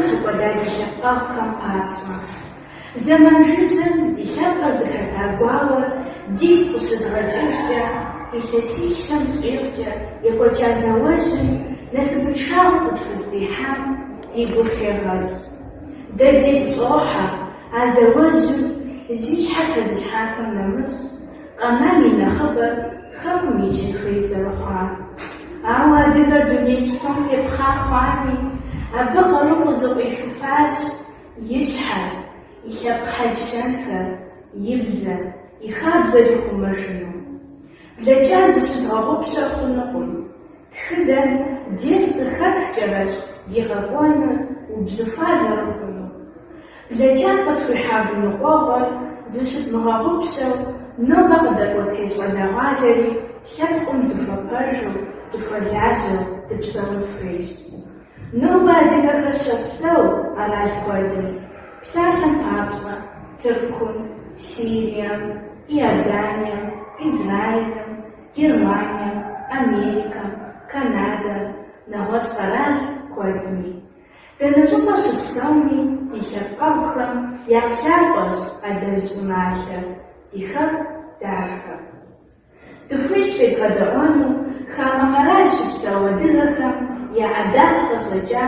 хэкӏуэда ди лъэпкъэгъухэм папщӏэ. Зэман жыжьэм ди лъэпкъыр зыхэта гуауэр дигу къыщыдгъэкӏыжкӏэ, илъэсищэм щӏигъукӏэ екӏуэкӏа зауэжьым насыпыншагъэу къытхуздихьам ди гур хегъэщӏ. Дэ дигу щӏохьэ а зауэжьым зи щхьэ хэзылъхьахэм нэмыщӏ, къэнам и нэхъыбэр хэкум икӏын хуей зэрыхъуар. Ауэ адыгэр дуней псом тепхъа хъуами, абы къару къызыкъуихыфащ и щхьэр, и лъэпкъ хьэл-щэнхэр, и бзэр, и хабзэр ихъумэжыну. Блэкӏар зыщыдгъэгъупщэ хъунукъым. Тхыдэм дерс къыхэтхкӏэрэщ ди къэкӏуэнур убзыхуа зэрыхъунур. Блэкӏам къытхуихьа гуныкъуэгъуэр зыщыдмыгъэгъупщэу, нобэ къыдэкӏуэтей щӏалэгъуалэри лъэпкъым дыхуэпэжу, дыхуэлажьэу дыпсэун хуейщ. Нобэ адыгэхэр щопсэу къэрал куэдым, псалъэм папщӏэ, Тыркум, Сирием, Иорданием, Израилым, Германием, Америкэм, Канадэм, нэгъуэщӏ къэрал куэдми. Дэнэ щӏыпӏэ щыпсэуми, ди лъэпкъэгъухэм я плъапӏэщ адэжь щӏыналъэр, ди хэку дахэр. Дыхуейщ федгъэдэӏуэну хамэ къэрал щыпсэу адыгэхэм я ӏэдакъэ къыщӏэкӏа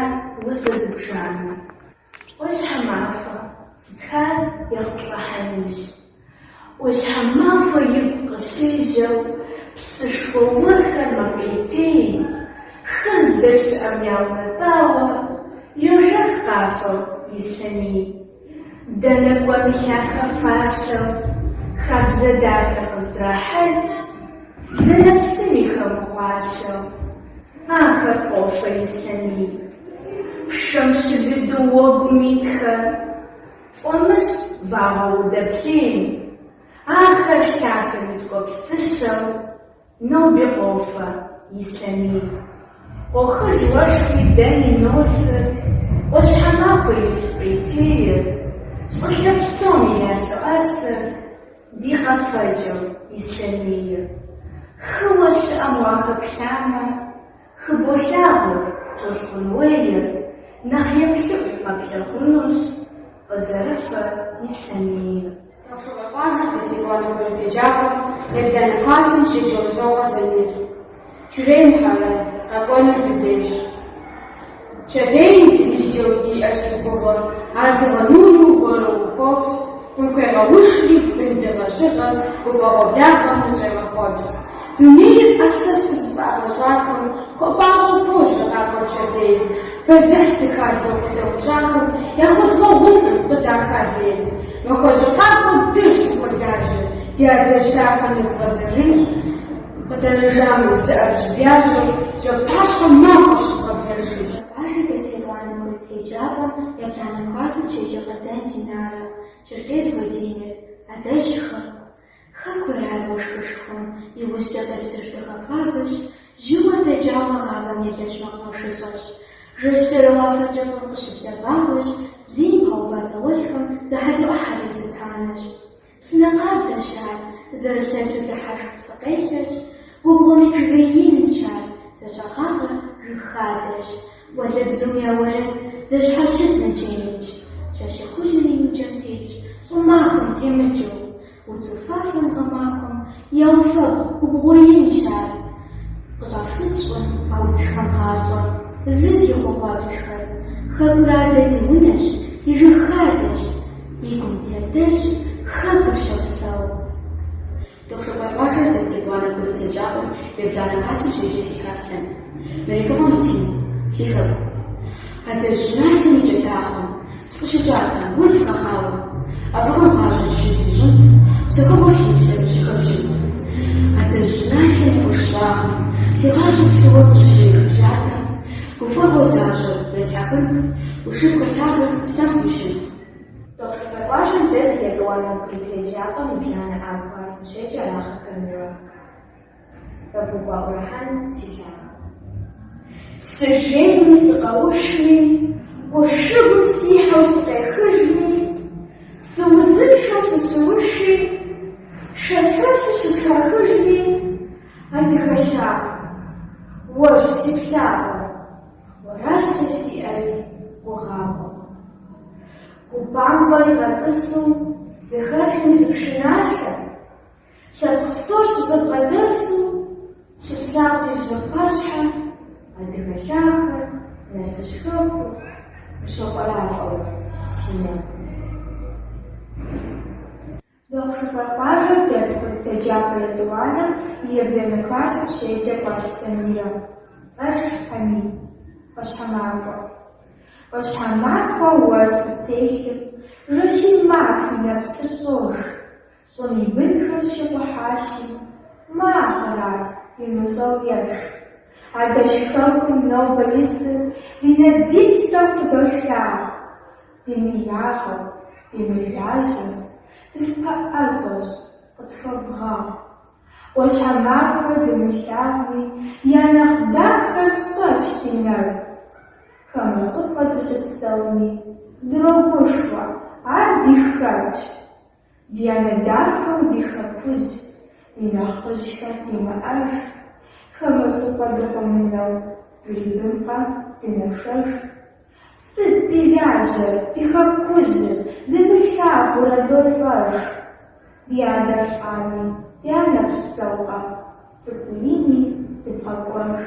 усэ зыбжанэ. ӏуащхьэмахуэ зытхар Ехъулӏэ Хьэмидщ. ӏуащхьэмахуэ игу къыщежьэу псышхуэ уэрхэр мэпӏейтей, хыр здэщыӏэм яунэтӏауэ йожэх къафэу Ислъэмей. Дэнэ кӏуэми лъахэ фащэу, хабзэ дахэр къыздрахьэкӏ, дэнэ псыми хэмыгъуащэу, ахэр къофэ Ислъэмей. Пшэм щылыду уэгум итхэр, фӏэмыщӏ вагъуэ удэплъейм, ахэр лъахэм и ткӏуэпс дыщэу, Ноби къофэ Ислъэмей. Къохыж уэшхуи дэни носыр, ӏуащхьэмахуэ ипс пӏейтейр, щӏылъэ псоми ялъоӏэсыр, ди къэфэкӏэу Ислъэмейр. Хыуэ щыӏэм уахэплъамэ, хыболъагъуэ толъкъун уейр, нэхъ еплъыӏуи къэплъагъунущ къызэрыфэ Ислъэмейр. Дохъушыкъуей къуажэм дэт етӏуанэ курыт еджапӏэм ебланэ классым щеджэ Усокъуэ Замир. Чурей Мухьэмэд, къэкӏуэнур дыдейщ. Пщэдейм дриджэу диӏэщ зы гугъэ, ар дыгъэ нуру уэру къыхуопс, фӏым хуегъэушри, бын дыгъэ-щыгъэр гуфӏэгъуэ благъэм ныщӏегъэхъуэпс. Дунейр ӏэсэу зыфӏагъэщӏахэм хуэпӏащӏэу пожьэ къакӏуэ пщэдейм, бэлыхь дыхадзэу къыдэупщӏахэм яхуэдгъэгъункъым къыдаха лейм. Махуэщӏэ къакӏуэм дэрщ зыхуэлажьэр, ди адэжь лъахэм нэдгъэзэжынщ, къыдэнэжамэ зы ӏэбжьыб яжьэу, жьэгу пащхьэм махуэ щыдгъэблэжынщ. Къуажэ дэт етӏуанэ курыт еджапӏэм ебланэ классым щеджэ Къардэн Динарэ, Черкес Владимир, адэжь хэку. Хэкур ар уэшхышхуэм и ужькӏэ къепсыж дыгъэ хуабэщ, жьыуэ тэджауэ гъавэм елэжь мэкъумэшыщӏэщ. Жэщкӏэрэ уафэ кӏыфӏым къыщыблэ вагъуэщ, бийм пэува зауэлӏхэм зыхьэлу ӏыхьэр езыт анэщ. Псынэ къабзэщ ар, зэрылъэлъу дыхьэшх псыкъелъэщ, губгъуэм ит жыгей инщ ар, зэщӏэгъагъэ жыг хадэщ. Къуалэбзум я уэрэд зэщхьэщыт ныджэ инщ, Щхьэщэхужыр и ныджэм телъщ щӏымахуэм темыкӏыу. Удз уфафэм гъэмахуэм яуфэбгъу губгъуэ инщ ар. Къыщӏафыкӏ щӏым а удзхэм гъащӏэр, зыт и хъугъуэпсхэр. Хэкур ар дэ ди унэщ, ди жыг хадэщ, ди гум ди адэжь Хэкур щопсэу. Дохъушыкъуей къуажэр дэт етӏуанэ курыт еджапӏэм ебланэ классым щеджэ Сихэ Аслъэн. Мерэтыкъуэ Митин, си хэку. Адэжь щӏыналъэм и кӏэдахъуэм, сыкъыщыкӏатэм, удз гъэгъауэ. ӏэфӏыгъэм гъащӏэр щыз ищӏынт, псэхугъуэр си псэм щыхэпщынт. Адэжь щӏыналъэм и къурш щӏагъым, си гъащӏэр псыуэ къыщыщежьатэм, гуфӏэгъуэ защӏэр дэсхьэхынт, уи шыпхъэ лъагэр псэм къищынт. Дохъушыкъуей къуажэм дэт етӏуанэ курыт еджапӏэм и бланэ А классым щеджэ Арахъэ Камилэ. Бабыгу Орхьэн, си лъахэ. Сыжейми сыкъэушми, къуршыгум сихьэу сыкъехыжми, сыузыншэу сыщыуши, шэ схэлъу щысхахыжми, адыгэ лъахэ, уэрщ си плъапӏэр, уэращ сэ сиӏэри. Гугъапӏэу. Гу бампӏэр игъэтӏысу зэхэсхми зы пшыналъэ, Лъэпкъ псор щызэбгъэдэсу щыслъагъукӏи жьы пащхьэ, Адыгэ лъахэр, Нартыжь хэкур, ущофӏэрафӏэу си нэгум. Дохъушыкъуей къуажэ дэт курыт еджапӏэ етӏуанэм и ебланэ классым щеджэ Кӏуащ Самирэ, Тӏэш Хьэмид, ӏуащхьэмахуэ. ӏуащхьэмахуэ уэсу телъым жэщи махуи нэпсыр щӏож. Щӏым и бынхэр щикъухьащи, магъыр ар, имыщӏэу еш. Адэжь хэкум нобэ исыр ди нэ-ди псэу фыдолъагъу. Димыягъэу, димылажьэу, дыфпэӏэщӏэщ, къытхуэвгъэгъу. ӏуащхьэмахуэ дымылъагъуми, я нэхъ дахэр щӏэтщ ди нэгу. Хамэ щӏыпӏэ дыщыпсэуми, дрогушхуэ, ар ди хэкущ. Ди анэ дахэу ди хэкужь, ди нэхъыжьхэр димыӏэж, хамэ щӏыпӏэ дыкъыумынэу, дурибынкъэ дынэшэж. Сыт ди лажьэр, ди хэкужьыр, дымылъагъуурэ долӏэж. Ди адэр лӏами, ди анэр псэукъэ, цӏыкӏуи ини дывгъэкӏуэж.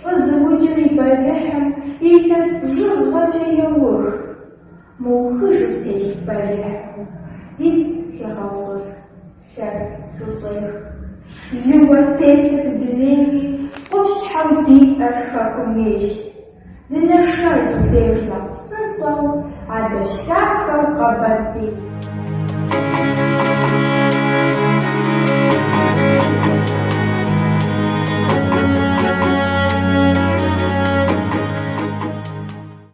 Лӏы зыукӏым и бэлыхьым илъэс бжыгъэкӏэ еух. Мыухыжу телъ бэлыхьым дигу хегъэщӏыр, лъэр фӏыщӏех. Лыуэ телъыр дыдымейми, къупщхьэу диӏэр хэкум ейщ. Дынэшэж уи деж нэхъ псынщӏэу, адэжь лъахэу Къэбэрдей.